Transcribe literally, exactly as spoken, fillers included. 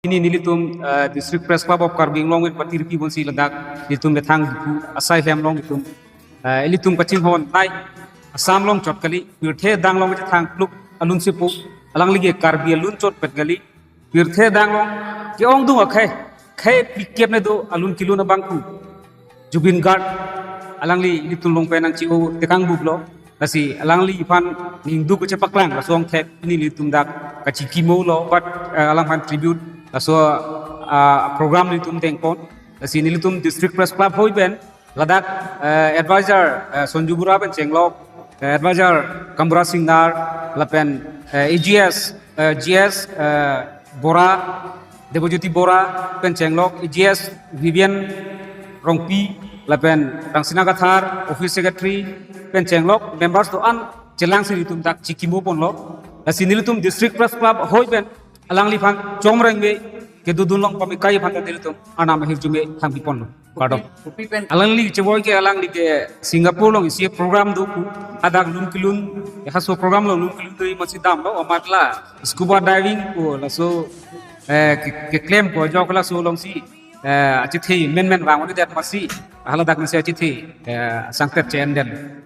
Pini nelitum, eh, District Press Club of Karbi Anglong pen patirpi ponsi ladak nelitum methang Diphu asai hem along nelitum, eh, ilitum kachinghon nai Assam along chot kali, pirthe adang along kachethang pluk alun si pu, alangli ke Karbi alun chotpet kali, pirthe adang along ke-ongdung akhei, khei phlikep ne do alun kelun abangphu Zubeen Garg, alangli ilitum along pen nangchi-o tekang buplo. Lasi alangliphan ningduk kachepaklang, laso angthek pini nelitum dak kachikimo lo, but, eh, alangphan tribute laso, ah, program nelitum dengpon. Lasi nelitum District Press Club ahoi pen ladak, eh, advisor, eh, Sonju Bura pen chenglok, eh, advisor Kambura Singnar, lapen, eh, A G S, eh, G S, eh, Bora, Debojyoti Bora pen chenglok, A G S Vivian Rongpi, lapen Rangsina Kathar, Office Secretary pen chenglok, members do-an chelangsi nelitum dak chikimo ponlo. Lasi nelitum District Press Club ahoi pen alangliphan chomrengve kedodun along pamikaive aphan ta nelitum arnam ahirjume thangpi ponlo. Kardom. Kopi pen? Alangli chevoi ke, alangli ke Singapore along isi program do pu, hadak lun kelun, haso program along lun kelun do amatsi damlo, amat la scuba diving pu laso, eh, ke, keklem pu ajok laso alongsi, eh, achethe menmen vang uni det amatsi, haladak nasi achethe, eh, sangtet che-en den.